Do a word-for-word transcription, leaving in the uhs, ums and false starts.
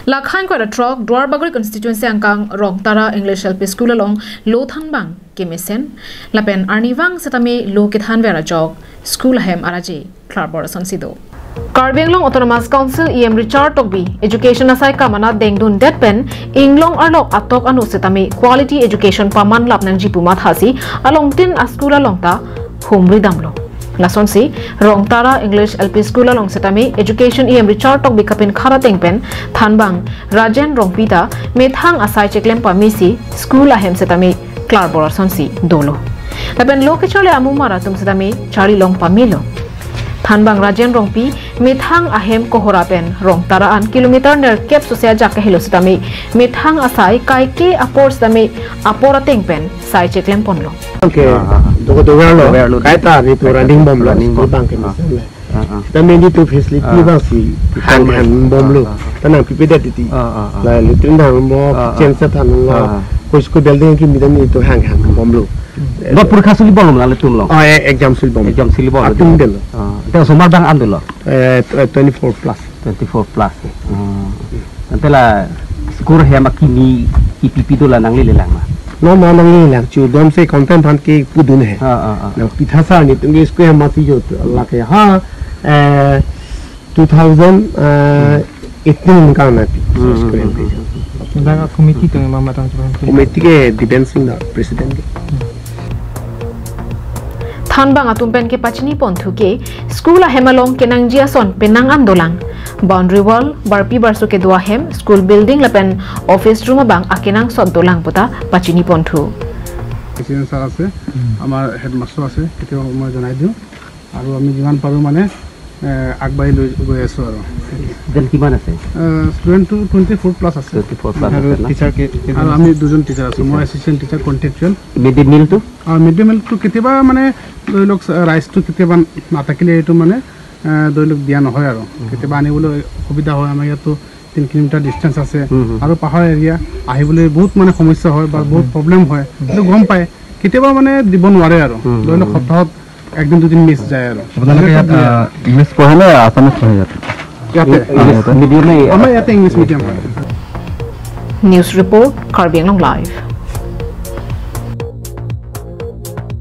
Lakhan kwara throk Duarbagori constituency angkang Rongtara English L P School along lo thanbang kemesen lapen arnivang setame lo kethanver ajok school ahem araje klarbor asonsi do. Karbi Anglong Autonomous Council E M Richard Tokbi education asai kam anat dengdundet pen inglong arlok atok anu setame quality education paman lap nangji pu mathasi alongtin a school along ta humri damlo. Lasonsi Rongtara English L P School along setame education E M Richard Tokbi kapinkhat ateng pen thanbang Rajen Rongpi ta methang asai cheklem pamesi school ahem setame klarbor asonsi dolo. Lapen lo kecharli amumar atum setame charlilong pamelo. Thanbang Rajen Rongpi methang ahem Kohora pen Rongtara an kilometer nerkep sose ajak kahelo setame methang asai kaike apor setame apor ateng pen sai cheklem ponlo. Oke, Ah, ah, ah. Doko dogar lo. Dogar lo. Kaita ri tu running bomb lo. Running bomb. Bang ke Ah. misalnya. Ah, ah. Kita main itu facility Ah. bang si Hang, hang bomb lo. Ah, ah. Tanang pipi dat iti. Ah, ah, ah. La latrine hang bomb, Ah, ah. Kitchen set hang bomb. Ah, ah. Koi school building ki midan itu hang hang bomb lo. Ba purkha suli bomb lo na le tum lo. Oh, eh, exam suli bomb. Exam suli bomb lo. Atum del lo. Ah, te osomar bang an dolo. Eh, tw-, twenty-four plus. Twenty-four plus. Ah. Ante la school hem akimi kipi pi dola nanglele lang ma. No ma nanglele lang chu dom se content aphan ke pudun he. Ah, ah, ah. Nang pitha sa ni tung school hem mati jo la ke ha, eh, two thousand eighteen ka na pi. Hmm, School hem hmm, ke. Hmm. Dak committee tung ma matang chu. Committee ke Dipen Singh na president ke. Thanbang atum pen kepachini ponthu ke school ahem along kenangji ason penang an dolang. Boundary wall, barpi barso kedo ahem, school building lapen office room abang akenangsot dolang puta pachini ponthu. President sir আছে, আমাৰ হেডমাষ্টাৰ আছে, কেতিয়াবা মই জনাই দিওঁ। আৰু আমি যিমান পাৰোঁ মানে এ, আগবাঢ়ি লৈ গৈ আছোঁ আৰু। ষ্টুডেণ্ট কিমান আছে? এ, ষ্টুডেণ্টটো টুৱেণ্টি ফ'ৰ প্লাছ আছে। টুৱেণ্টি ফ'ৰ প্লাছ আৰু আছে ন? টিচাৰ কে-, কেইজন? আৰু আমি দুজন টিচাৰ আছোঁ। মই teacher. Assistant teacher contractual. Mid day মিলটো? আৰু মিড ডে মিলটো কেতিয়াবা মানে ধৰি লওক ৰা-, ৰাইচটো কেতিয়াবা নাথাকিলে এইটো মানে, এ, ধৰি লওক দিয়া নহয় আৰু। উম। কেতিয়াবা আনিবলৈ অসুবিধা হয়। আমাৰ ইয়াতো তিনি কিলোমিটাৰ ডিষ্টেঞ্চ আছে হুম, হুম। আৰু পাহাৰ এৰিয়া, আহিবলৈ বহুত মানে সমস্যা হয় বা বহুত উম। প্ৰব্লেম হয়। উম। সেইটো গম পায়, কেতিয়াবা মানে দিব নোৱাৰে আৰু। উম, ধৰি লওক উম। সপ্তাহত একদিন দুদিন মিছ যায় আৰু। আপোনালোকে ইয়াত, এনেকুৱা দিয়ে। আহ, ইংলিছ পঢ়ে নে আছামিছ পঢ়ে ইয়াত? ইয়াতে। ইংলিছ মিডিয়ামে আমাৰ ইয়াতে ইংলিছ মিডিয়াম হয়। News report, Karbi Anglong Live.